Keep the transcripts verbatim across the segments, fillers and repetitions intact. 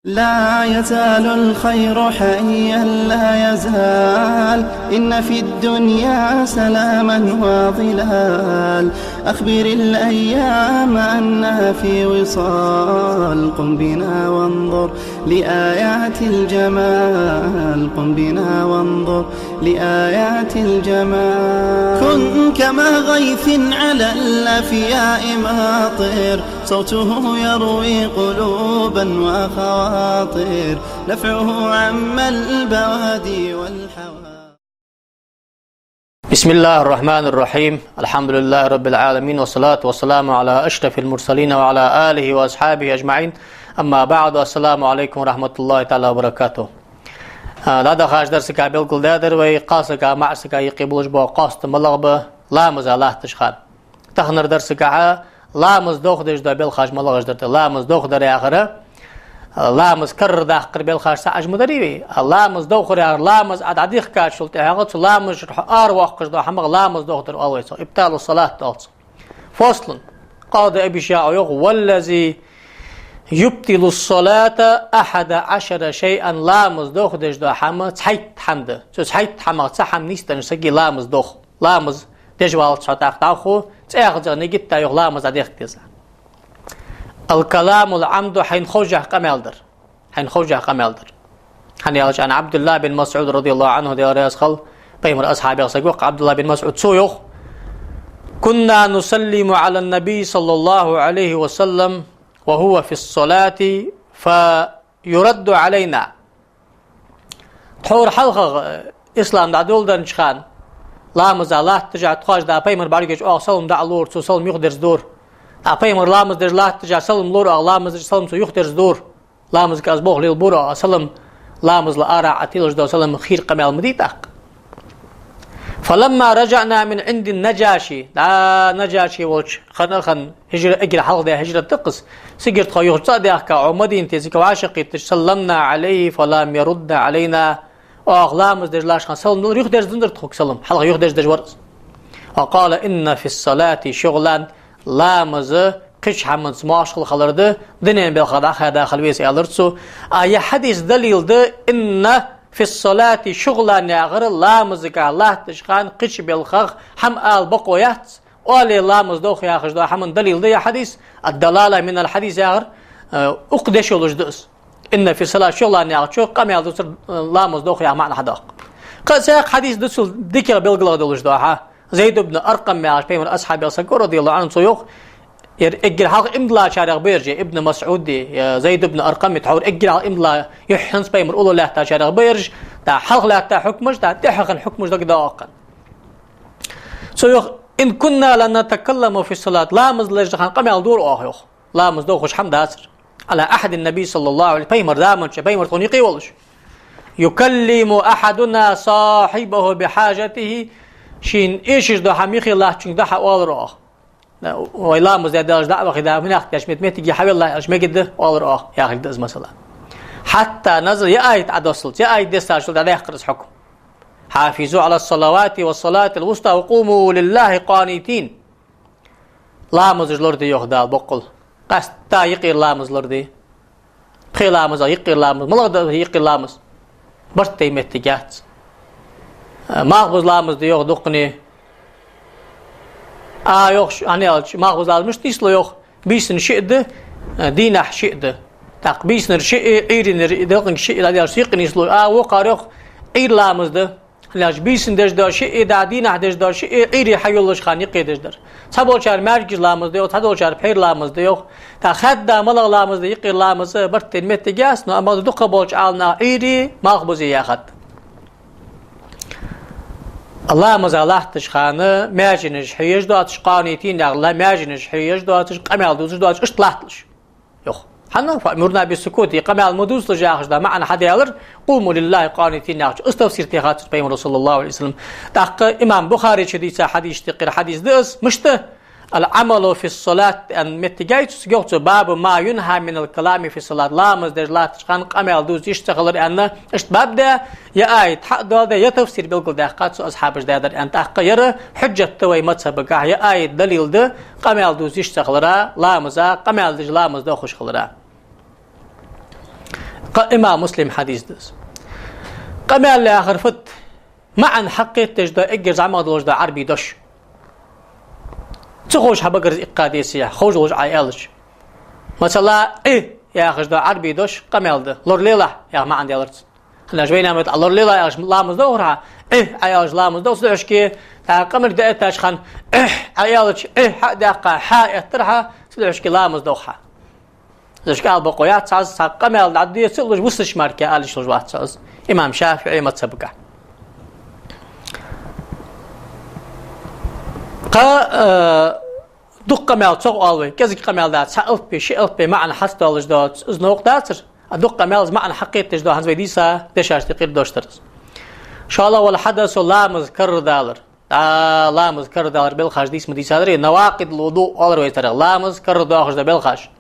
لا يزال الخير حيا لا يزال، إن في الدنيا سلاما وظلال. أخبر الأيام أنها في وصال، قم بنا وانظر لآيات الجمال، قم بنا وانظر لآيات الجمال. كن كما غيث على الأفياء ماطر، صوته يروي قلوبا وخواطر، نفعه عم البوادي والحواضر. بسم الله الرحمن الرحيم. الحمد لله رب العالمين، والصلاة والسلام على أشرف المرسلين وعلى آله وأصحابه أجمعين. أما بعد، السلام عليكم ورحمة الله تعالى وبركاته. А, дӀадахача дарсага белгалдаьдар вай, кхалсага, маӀасага юкъе болаш бола къоастам малагӀа ба ламаза латтача хана. Таханара дарсагахьа ламаз дохадеш дола белхаш малагӀаш дар да. Ламаз дохадар яхар, а, ламаз карара даккхара белхаш цхьа Ӏаж ма дарий вай. А ламаз дохар яхар, ламаз Ӏа дӀадихкачул тӀехьагӀа цу ламаза чура хьо аравоаккхаш дола хӀамах ламаз дохадар оал вай цох. إبطال الصلاة оал цох. فصل. Къади Аби ШаӀба йоах: والذي يبطل الصلاة أحد عشر شيئا. Ламаз дохадеш дола хӀама цхьайтта хӀама да. Цу цхьайтта хӀамах цхьа хӀама нийсденнача сага ламаз доха. Ламаз деш валац хьо тӀаккха дӀахо, цӀаьхха зӀа нигат а йоах, ламаз дӀадехка деза. الكلام العمد, хьайна ховшшехь къамаьл дар. Хьайна ховшшехь къамаьл дар. ХӀана аьлча, عن عبد الله بن مسعود رضي الله عنه, Даьла раьза хилва, пайхамара асхьабех саг ва-кх ӀабдуллахӀ бин МасӀуд, цо йоах: كنا نسلم على النبي صلى الله عليه وسلم وهو في الصلاة فيرد علينا. Тхьовра хьалхагӀа, э, ислам дӀадоладеннача хана, ламаза латташ а тхоаш да пайхамар бӀаргагуш, оаха салам дӀалора, цо салам юхадерзадора. ТӀаккха пайхамар ламаз деш латташ а салам лора, оаха ламаз деш салам цо юхадерзадора. Ламазага аз болх лелабора, оаха салам, ламазал ара Ӏа телаш дола салам хийра къамаьл ма дий тӀаккха. فلما رجعنا من عند النجاشي, да, Наджаши волча хана, хана хӀижра, эггара хьалха даь хӀижрат да-кх из. Цигара тхо юха цӀа а даьхка, Ӏо Мадинате цига вӀашагӀкхийттача, سلمنا عليه فلم يرد علينا. Оаха ламаз деш латтача хана салам дилар, юхадерзаденнадар тхога салам, хьалха юхадерзадеш вар из. وقال: إن في الصلاة شغلا. Ламаз кхыча хӀаманца моаршал хилар да, дунен балхах дӀахаьда хила веза, аьлар цо. А ер хьадис далил да, إن في الصلاة شغلا яхар, ламазагахьа латтача хана кхыча балхах хӀама ала бокъо яц, оале ламаз доха яхаш дола хӀаман далил да ер хьадис, الدلالة من الحديث яхар, э, укх дешо луш да из. إن في الصلاة شغلا яхачо къамаьл дувцар, э, ламаз доха яха маӀан хьадоаккх. Кхы а цхьаккха хьадис да цул дикагӀа белгалдолаш дола хьа. Зайд ибн Аркъам яхаш пайхамара асхьабех саг ва, رضي الله عنه, цо йоах, ер эггара хьалха иман диллачарех ба ераш, Ибн МасӀуди, э, Зайд ибн Аркъами, тхьовра эггара хьалха иман дилла, юххьанца пайхамар уллув лаьттачарех ба ераш, тӀаккха хьалха лаьтта хьукмаш, тӀаккха тӀехьа хинна хьукмаш дагадоагӀа-кх. Цо йоах: إن كنا لنتكلم في الصلاة. Ламаз лежача хана къамаьл дора оаха, йоах. Ламаз дохаш хӀама дацар. على عهد النبي صلى الله عليه وسلم, пайхамара заман чу, пайхамар тхона юкъе волаш. يكلم أحدنا صاحبه بحاجته, шийна эшаш дола хӀама юхе латтачунга дӀахьа оалар оаха. Вай ламаз даь далаш дӀа а вахе, да, минахт деш мет-, меттиге хьавелла аьлча мегаргда, оалар оаха, яхилга да из, масала. حتى نزل, ер аят Ӏодоссалца, ер аят дессачул дӀадаьккхар из хьукм. حافظوا على الصلوات والصلاة الوسطى وقوموا لله قانتين. Ламазаш лораде, йоах Дала, боккъал. Къаьстта юкъера ламаз лораде. Пхе ламазах юкъера ламаз. МалагӀа да юкъера ламаз? Барт тайна моттиг яц. Малхбуза ламаз да, йоах, дуккхане. А, йоах, хӀана аьлча, малхбуза ламаз мишта нийслу, йоах? Бийсанна шиъ да, дийнахьа шиъ да. ТӀаккха бийсаннара шиъ, Ӏуйрийна делкъа шиъ дӀаделча юкъе нийслу. А, вокхар, йоах, Ӏуйра ламаз да. ХӀана аьлча бийсанна деш дола шиъ, да, дийнахьа деш дола шиъ, Ӏуйре хьайолалуча хана юкъе деш дар. Цхьаболчар маьждиге ламаз да, йоах, цхьадолчар пхьера ламаз да, йоах. ТӀаккха хадда малагӀа ламаз да юкъера ламаз, барт тайна моттиг яц, но амма дукхагӀболча Ӏаламнаха Ӏуйре, малхбузе яхад. Ламаза латтача хана маьженаш хьееш доацаш, къанитин яхар, маьженаш хьееш доацаш, къамаьл дувцаш доацаш, иштта латталаш. Йоах. ХӀана, فأمرنا بالسكوت, къамаьл ма дувцалаш яхаш да маӀан хьадаьлар, قوموا لله قانتين яхача, из тафсир техад цун пайхамара, صلى الله عليه وسلم. ТӀаккха имам Бухаре чу дийца хьадисашта юкъера хьадис да из, мишта? العمل في الصلاة аьнна моттиг яй цу, цига йоах цо, باب ما ينهى من الكلام في الصلاة. Ламаз деш латтача хана къамаьл дувца йиш ца хилар аьнна, иштта баб да, ер аят хьа а доаладаь, ер тафсир белгалдаьккхад цу асхьабаша даьдар аьнна. ТӀаккха ер хьужжат да вай мазхабагахьа, ер аят далил да, къамаьл дувца йиш ца хилара, ламаза, къамаьл деш ламаз дохаш хилара. Кхы имам Муслима хьадис да из. Къамаьл яхар фуд? МаӀан хьакхеташ да, эггара зӀамагӀа долаш да Ӏарбий дош. Ца ховш хьа багара из иккха деза, ховш долаш Ӏа аьлча. Масала, «Ӏи» яхаш да Ӏарбий дош, къамаьл да. «Лоралелахь» яха маӀан далар цун. ХӀана аьлча вайна метта «Лоралелахь» аьлча ламаз дохар хьа, «Ӏи» Ӏа аьлча ламаз дох, цудухьа шке, тӀаккха къамарг дӀаэттача хана «Ӏи» Ӏа аьлча, «Ӏи» хьа а даьккха, «хьа» эттар хьа, цудухьа шке ламаз дох хьа. Из кӀал бокъо яц, цхьа, цхьа къамаьл дӀадийца а луш, вусаш мара ала йиш йолаш вац из имам ШафиӀий мазхабагахь. Кхы, э, дукха къамаьл цох оал вай, кӀезига къамаьл дац, цхьа алапи, ши алапи маӀан хьаста долаш да, из новкъа дацар, а дукха къамаьл из маӀан хьакхеташ да, хӀанз вай дийца дешаш тӀа кхийра дош дар из. ШоллагӀа, валхьадасу, ламаз карара далар. ДӀа ламаз карара далар белхаш дийца ма дийцадар, навакъидул вудуъ оалар вай царех, ламаз карара доахаш да белхаш.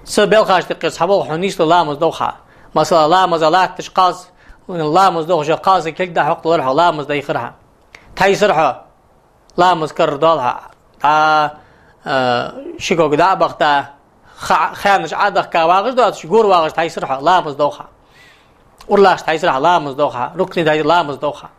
Цу белхаш тӀа кхийра цхьа болх хьона нийслу, ламаз дох хьа. Масала, ламаза латташ кхалсаг, ламаз дохаш кхалсаг кулг дӀахьокхадалар хьа, ламаз дайхар хьа. Тхьайсар хьо, ламаз карара доал хьа. ДӀа, э, ши ког дӀа а бахийта, ха-, хаьнаш Ӏодахка вагӀаш доацаш, гора вагӀаш тхьайсар хьо, ламаз дох хьа. Уралаш тхьайсар хьа, ламаз дох хьа. Рукни тхьайсар, ламаз дох хьа.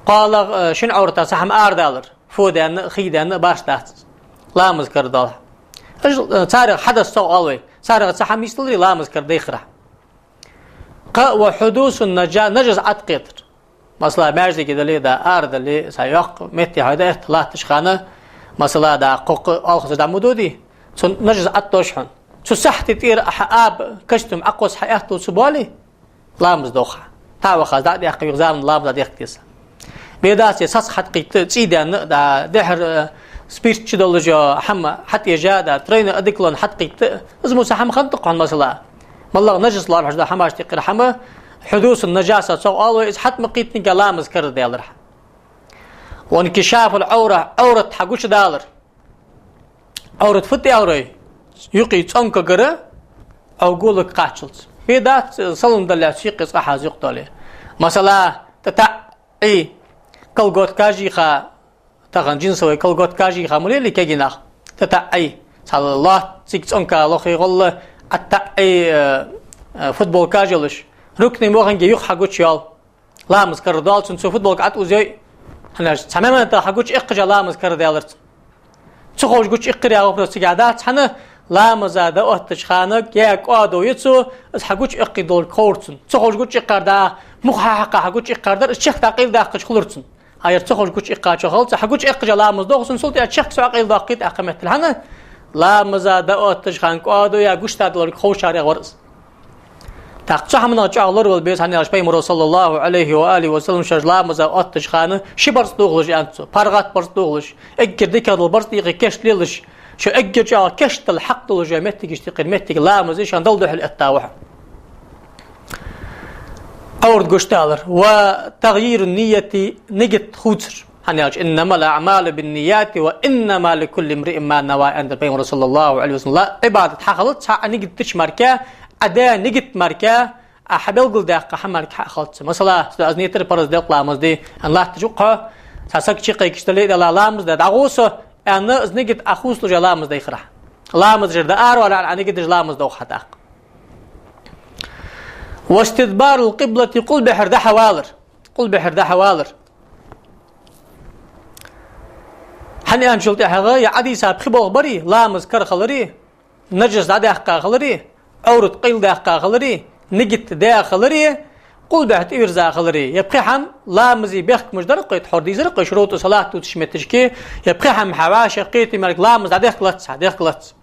КхоалагӀа, э, шин Ӏоврата цхьа хӀама арадалар, фу даьнна а, хий даьнна а башха дац из. Ламаз карара доал хьа. Уж, э, царех хьадас цох оал вай. Царех цхьа хӀама йисталаре ламаз карара дайхар хьа. Кхы ва хьудусун нажа-, нажас Ӏоткхетар. Масала, маьждиге дале а, да, ара дале а, цхьа йоккха метте хьо дӀаэтта латташ хана, масала, да, кхоккха оалхазар дӀа ма додий, цу нажас Ӏоттош хьона. Цу сахьте тӀера хьа аба костюм Ӏокхосса хьа аьттув ца боале, ламаз дох хьа. ТӀа вахаз дӀа а даьккха, юха заман ламаз дӀадехка деза. Бе дац, е саца хьаткхийтта, цӀий даьнна а, да, дехьара, э, спирт чу долаш йола хӀама хьатӀаежа, да, тройной одеколон хьаткхийтта, из мо цхьа хӀама хиннад-кх хьона, масала. МаллагӀа нажас лоархӀаш да хӀамаш тӀа кхийра хӀама, хьудусун нажаса цох оал вай, из хьатӀа ма кхийттинге ламаз карара даьлар хьа. Ва инкишафул Ӏовра, Ӏоврат хьагучадалар. Ӏоврат фуд аьлча, юкъе цӀонкагара Ӏовголаг кхаччалца. Бе дац, салам даллалца юкъе цкъа хьа из юкъ доале. Масала, татаӀӀий, колготкаш йийха, тахан джинсовый колготкаш йийха ма лелий кегий нах. ТатаӀӀий, цхьа лоацца цига цӀонка лохе гӀолла, аттаӀӀий, э, э, футболкаш йолаш. Рукни моханге юха хьагучайоал. Ламаз карара доал цун, цо футболка ӀотӀаузъяй. ХӀана аьлча цхьа моментах хьагучаэккхача ламаз карара даьлар цун. Ца ховш гучаиккхар яха вопрос цигахь дац, хӀана, ламаза дӀаоттача хана е кӀоадо я цо, из хьагучаэккхийта долга ховр цун. Ца ховш гучаиккхар да, муха хьахьакха хьагучаиккхар дар, из чехка дӀа къайладаккхача хулар цун. ХӀа, ер ца ховш гучаиккхача хилча, хьагучаэккхача ламаз дох цун, цул тӀехьа чехка цо къайладоаккхийта, тӀаккха меттел, хӀана, ламаза дӀаоттача хана кӀоадо я гуш тӀа долга ховшарех вар из. ТӀаккха цу хӀаманах чӀоагӀа лоравала беза, хӀана аьлча Пайхамаро, саллаллахӀу Ӏалайхи ва алихӀи ва саллам, шоаш ламаза оттача хана ши барзкъа дохалаш, аьннад цо, паргӀата барзкъа дохалаш, эггара дикагӀа дола барзкъа дийкъе кийчдалаш, шо эггара чӀоагӀа кийчдала хьакъ долаш йола моттигашта юкъера моттиг ламаз я, шоана Далла духьала этта ва хьо. Ӏоврат гучадалар. Ва тагӀйирун ниййати, нигат хувцар. ХӀана аьлча, «Иннамал аӀмалу биннияти ва иннама ликулли имриин ма нава», аьннад Пайхамаро, саллаллахӀу Ӏалайхи ва саллам. Ла, Ӏибадат хьахилац хьа Ӏа нигат дича мара, Ӏа даь нигат мара, Ӏа хьабелгалдаьккха хӀама мара хьахилац. Масала, со аз нийтар парз делкъа ламаз де, аьнна латташ ва-кх хьо, цхьа саг чукхайкаш дале а, дала ламаз де, дӀагӀо со, аьнна, из нигат Ӏа хувцалуш а ламаз дайхар хьа. Ламаза шера дӀааравале а, Ӏа нигат деш ламаз дох хьа тӀаккха. Вастидбарул къиблати, къулбехьара дӀа-хьа валар. Къулбехьара дӀа-хьа валар. ХӀана аьнначул тӀехьагӀа, е Ӏодийца пхи болх барий, ламаз кара хиларий, нажас дӀадаьккха хиларий, Ӏоврат къайладаьккха хиларий, нигат даь хиларий, къулбехьа тӀавийрза хиларий. Е пхи хӀама ламаза бехкамаш дар-кх, тхьовра дийцар-кх шурутӀу салат дувцача метташка, е пхи хӀама хьа вӀашагӀкхетий мара ламаз дӀадехкалац, дехкалац.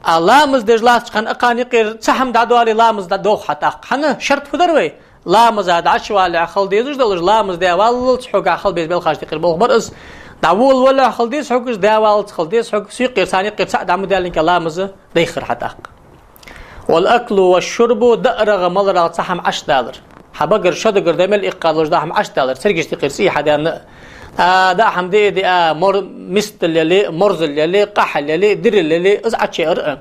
А ламаз деш латтача хана а кхана юкъера цхьа хӀама дӀадоале, ламаз дӀадох хьа тӀаккха. ХӀана, шарт фу дар вай? Ламаза дӀачувалалехь хила дезаш долаш, ламаз даь валлалца хьога хила беза белхаш тӀа юкъера болх бар из. ДӀаволавалалехь хила деза хьога из, даь валлалца хила деза хьога из, юкъера, царна юкъера цхьаъ дӀа ма даьллинге ламаз дайхар хьа тӀаккха. Вал аклу ва шурбу, даарагӀа, маларагӀа цхьа хӀама Ӏочудалар. Хьа багара шодагара да мел иккхадалуш да хӀама Ӏочудалар, цергашта юкъера цӀий хьадаьнна а. А, даа хӀама диа а диа, мор-, мистал яле, морзал яле, къахьал яле, дирал яле, из Ӏочуяхар а.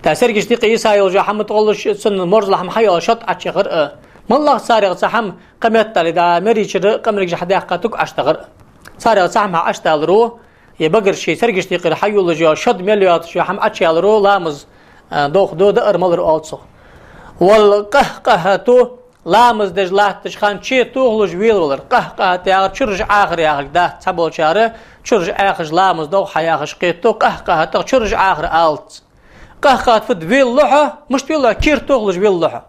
ТӀаккха цергашта юкъе йиса йолаш йола хӀама тӀагӀоллаш, цунна морзал хӀама хьайоалаш, шод Ӏочуяхар а. МаллагӀа царех цхьа хӀама, кхы меттел, даа, мерачара къамаргаш хьадаьккха туг Ӏочудахар а. Царех цхьа хӀама Ӏочудаларо, е багара ший цергашта юкъера хьайолаш йола шод мел йоацаш йола хӀама Ӏочуяларо ламаз, а, дохаду, даар-малар оал цох. والقهقهة, ламаз деш латтача хана чу тохалуш велавалар. КъахкъахӀат яхар чураш Ӏахар яхилга дац, цхьаболчар чураш Ӏаьхаш ламаз дох хьа яхаш кхетаду, къахкъахӀатах чураш Ӏахар алац. КъахкъахӀат фуд? Велалу хьо, мишта велалу? Кер тохалуш велалу хьо.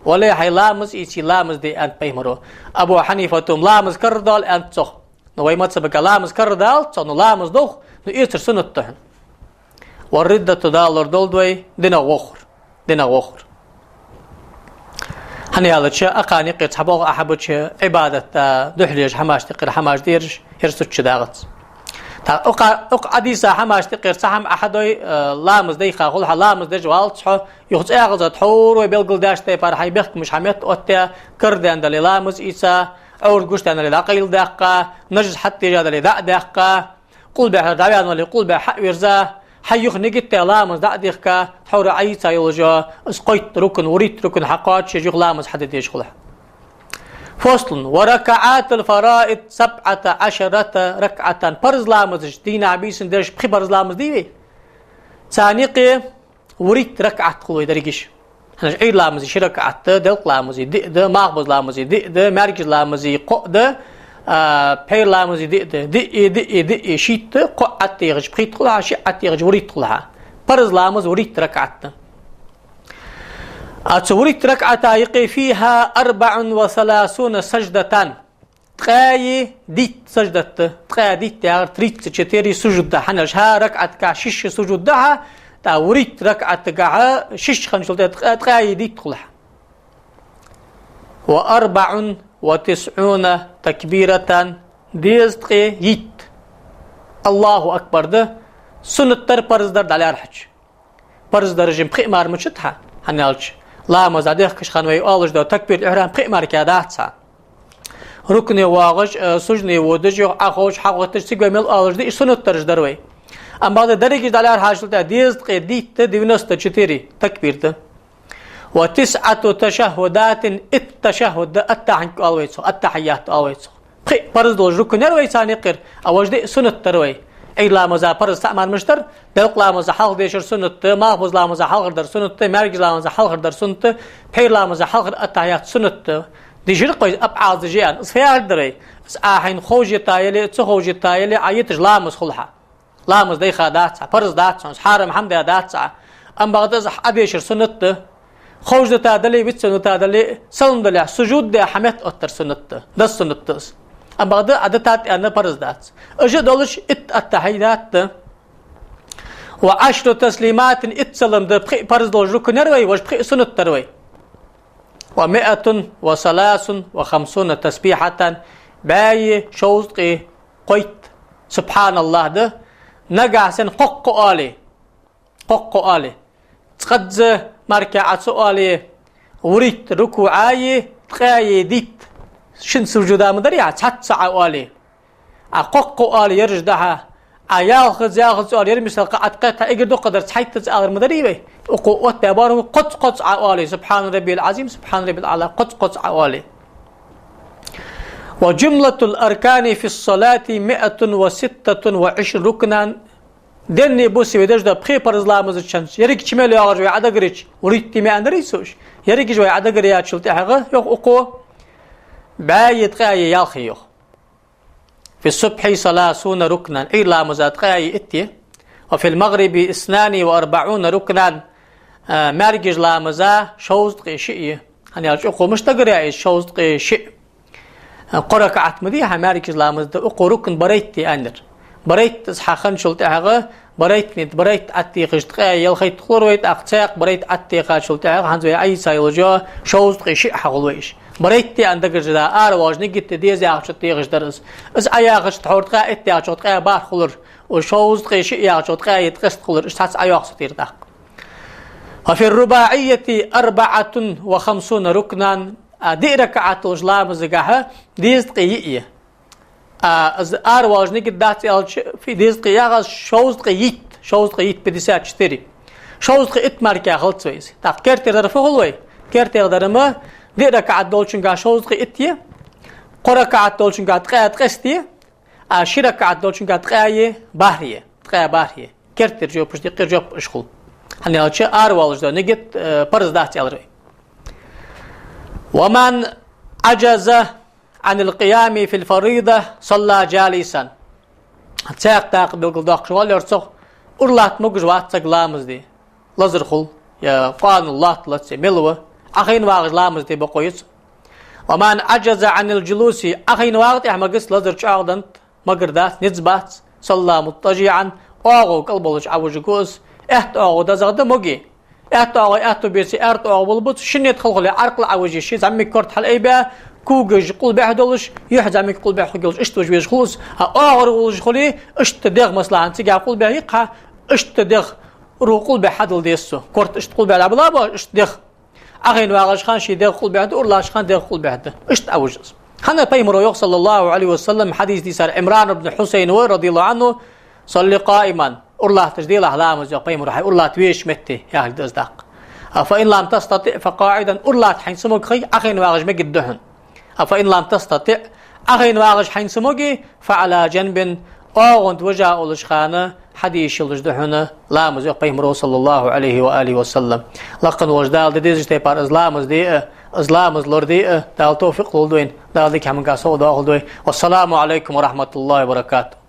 Вале, хьай ламаз ийце, ламаз де, аьннад пайхамаро. Абу Хьанифата-м ламаз карардоал аьннад цох. Ну, вай мазхӀабага ламаз карардоалац цох, ну, ламаз дох, ну, эцар суннат да хьона. والردة, далар долда вай, динах вохар. Динах вохар. ХӀана аьлча, акхарна юкъера цхьаболх Ӏа хьабича, Ӏибадата духьале еш хӀамаш, тӀехьара хӀамаш дераш, ер сучча дагӀац. ТӀаккха укх, укх хьадиса хӀамаш тӀехьара цхьа хӀама Ӏа хьадой, э, ламаз дайха хул хьа, ламаз деш валац хьо, юха цӀагӀаза тхьовра вай белгалдаьча тайпара хьай бехкамаш хьаметтаоттаяь, карадаьнна дале ламаз ийца, Ӏовра гуш даьнна дале дӀакъайладаьккха, нажас хьатӀатежа дале дӀа а даьккха, къулбехьа дӀаваьнна вале, къулбехьа хьа а вирза, хьай юха нигат а даь ламаз дӀа а дихка, тхьовра Ӏа ийца йолаш я, из кхойтта рукн, вуритта рукн хьакхоачаш, юха ламаз хьаде дезаш хул хьа. فصل: وركعات الفرائض سبعة عشرة ركعة. Парз ламазаш, дийнахьа, бийсанна деш пхи парз ламаз дий вай? Царна юкъе вуритта ракаӀат хул вай дерригаш. ХӀанз Ӏуйра ламазий ши ракаӀат да, делкъа ламазий диъ да, малхбуза ламазий диъ да, маьркӀажа ламазий кхоъ да, а, пхьера ламазий диъ да. Диъ, диъ, диъ, шийтта, кхоъ Ӏаттехача пхийтта хул хьа, шиъ Ӏаттехача вуритта хул хьа. Парз ламаз вуритта ракаӀат да. А цу вуритта ракаӀата юкъе: فيها أربع وثلاثون سجدة. Ткъаь дийтта саждат да, ткъаь дийтта яхар тридцать четыре сужуд да, хӀана аьлча хӀара ракаӀатагахь шишша сужуд да хьа, тӀаккха вуритта ракаӀатагахь шишша хинначул тӀехьагӀа ткъаь, ткъаь дийтта хул хьа. وأربع وتسعون تكبيرة, дезткъеи итт Аллаху акбар да, суннат дар, парз дар дӀалаьрхӀача. Парз дараш пхиъ мара мичад хьа, хӀана аьлча ламаз дӀадехкача хана вай оалаш дола такбират-ихьрам пхиъ мара кхы дац хьа. Рукне воагӀаш, э, сужуде водаш, юха Ӏоховш, хьагӀотташ, цига вай мел оалаш да, уж суннат дараш дар вай. Амма бакъда дерригаш дӀалаьрхӀачул тӀехьагӀа дезткъеи дийтта, девяносто четыре такбир да. وتسع تشهدات, итт ташаххӀуд да, аттахьанг оал вай цох, аттахьият оал вай цох. Пхиъ парз долаш рукн яр вай царна юкъера, а вож диъ суннат дар вай. Ӏуйра ламаза парз цхьа мара мичад дар, делкъа ламаза хьалха дешар суннат да, малхбуза ламаза хьалхара дар суннат да, маьркӀажа ламаза хьалхара дар суннат да, пхьера ламаза хьалхара аттахьият суннат да. Дийшар-кх вай, аб Ӏаза жиан, из фу яхар дар вай? Из Ӏа хьайна ховш йита яле, ца ховш йита яле, Ӏа йиташ ламаз хул хьа. Ламаз дайха дац хьа, парз дац хьона, хьарам хӀама даь дац хьа. Амма бакъда из Ӏа дешар суннат да. Ховш дита дале, вицвенна вита дале, салам далехь сужуд даь хьаметтаоттар суннат да. Дас суннат да из. Амма бакъда Ӏа дитад аьнна парз дац. Уж а долаш итт аттахьият да. وعشر تسليمات, итт салам да, пхиъ парз долаш рукн яр вай, вож пхиъ суннат дар вай. ومائة وثلاث وخمسون تسبيحة, бӀаьи шовзткъеи кхойтта субхьаналлахӀ да, нагахь санна кхоккха оале, кхоккха оале, цкъаза мара Ӏа ца оале, вуритта рукуӀаи ткъаь дийтта, шин сужуда ма дарий хьа, цхьацца Ӏа оале. Ӏа кхоккха оале ераш да хьа, Ӏа ялхазза, ялхазза оале ер, мисал, кхы Ӏа ткъаь эггара дукха дар цхьайтта ца алар ма дарий вай. Укхо оттадаь бархӀ кхоц-кхоц Ӏа оале, سبحان ربي العظيم, سبحان ربي الأعلى, кхоц-кхоц Ӏа оале. وجملة الأركان في الصلاة مائة وستة وعشرون ركنا. Деннеи бусеи вай деш да пхи парз ламаза чу, ерригача мел йоагӀаш вай Ӏодагарйича, вуритта ма аьннадарий цо уж, ерригаш вай Ӏодагара яьчул тӀехьагӀа, йоах укхо, бӀаьи ткъаьи ялхеи, йоах. في الصبح ثلاثون ركنا, Ӏуйра ламаза ткъаь итт я, وفي المغرب اثنان وأربعون ركنا, а, маьркӀажа ламаза шовзткъеи шиъ я. ХӀана аьлча укхо мишта дагара яьй из шовзткъеи шиъ? А, кхо ракаӀат ма дий хьа маьркӀажа ламаза да, укхо рукн барайтта я аьннар. Барайтта из хьахинначул тӀехьагӀа, барайттанийта барайтта Ӏотехаш ткъаь ялхайтта хулар вай, тӀаккха цхьаькха барайтта Ӏотехачул тӀехьагӀа хӀанз вай Ӏоийца йолаш йола шовзткъеи шиъ хьахул вай уж. Барайтта я аьнна дагара да, аравоалаш нигат де деза яхачох техаш дар из. Из Ӏа яхачох тхьовра ткъаь итт яхачох ткъаь бархӀ хулар, уж шовзткъеи шиъ яхачох ткъаь ткъеста хулар, уж цхьацца Ӏойоах цу тӀера тӀаккха. وفي الرباعية أربعة وخمسون ركنا, а, диъ ракаӀат долча ламазагахьа дезткъеи йиъ я. А, из аравоалаш нигат дац аьлча, фи дезткъеи яхаш, шовзткъеи итт, шовзткъеи итт, пятьдесят четыре. Шовзткъеи итт мара кхы хилац вай из. ТӀаккха керттера дар фу хул вай? Керттера дар-м диъ ракаӀат долчунгахьа шовзткъеи итт я, кхо ракаӀат долчунгахьа ткъаь ткъеста я, а ши ракаӀат долчунгахьа ткъаь бархӀ я, ткъаь бархӀ я. Керттера жоп уж, юкъера жоп уж хул. ХӀана аьлча аравоалаш дола нигат, э, парз дац аьлар вай. ومن عجز عن القيام في الفريضة صلى جالسا. Цхьаькха дакъа белгалдоаккхаш воаллар цох, ура латта могаш вац саг ламаз де. Лазар хул, е къоанал латталац, е мел ва, Ӏохайна вагӀаш ламаз де бокъо я цун. ومن عجز عن الجلوس, Ӏохайна вагӀа тӀехьа магац, лазар чӀоагӀа дант, магардац, низ бац, صلى مضطجعا, оагӀув кӀал болаш Ӏовужаргва из, аьтта оагӀув дезагӀа да, моги. Аьтта оагӀув аьттув беце, аьрда оагӀув болабац, шиннет хала хуле, Ӏаркъал Ӏовужаш, зӀамига корта хьалъайбаь, когаш къулбехьа долаш, юхь зӀамига къулбехьа хургйолаш, иштта вужа везаш хул из. А оагӀора вужаш хуле, иштта дегӀ, масала, хьан цига къулбехьа йикха, иштта дегӀ ро къулбехьа хьадала деза цо. Корта иштта къулбехьа дӀабилла ба, иштта дегӀ. Ӏохайна вагӀаш хана ший дегӀ къулбехьа да, ура латташ хана дегӀ къулбехьа да. Иштта Ӏовужа из. ХӀана пайхамара йоах, صلى الله عليه وسلم, хьадис дийцар Ӏимран ибн Хьусайн ва, رضي الله عنه: صل قائما, ура латташ делахь ламаз, йоах пайхамара, хьай ура латта везача метте, яхилга да из даккха. فإن لم تستطع فقاعدا, ура латта хьайна ца моге хой, Ӏохайна вагӀаш мегаргда хьона. فإن لم تستطع, Ӏохайна вагӀаш хьайна ца моге, فعلى جنب, оагӀонта вижа волаш хана хьадийша йолаш да хьона ламаз, йоах пайхамара, صلى الله عليه وآله وسلم. Лакха волча Дала де дезача тайпара из ламаз де а, из ламаз лораде а Дала товфикъ лолда вайна, Дала дика хӀамангахьа совдоахалда вай. والسلام عليكم ورحمة الله وبركاته.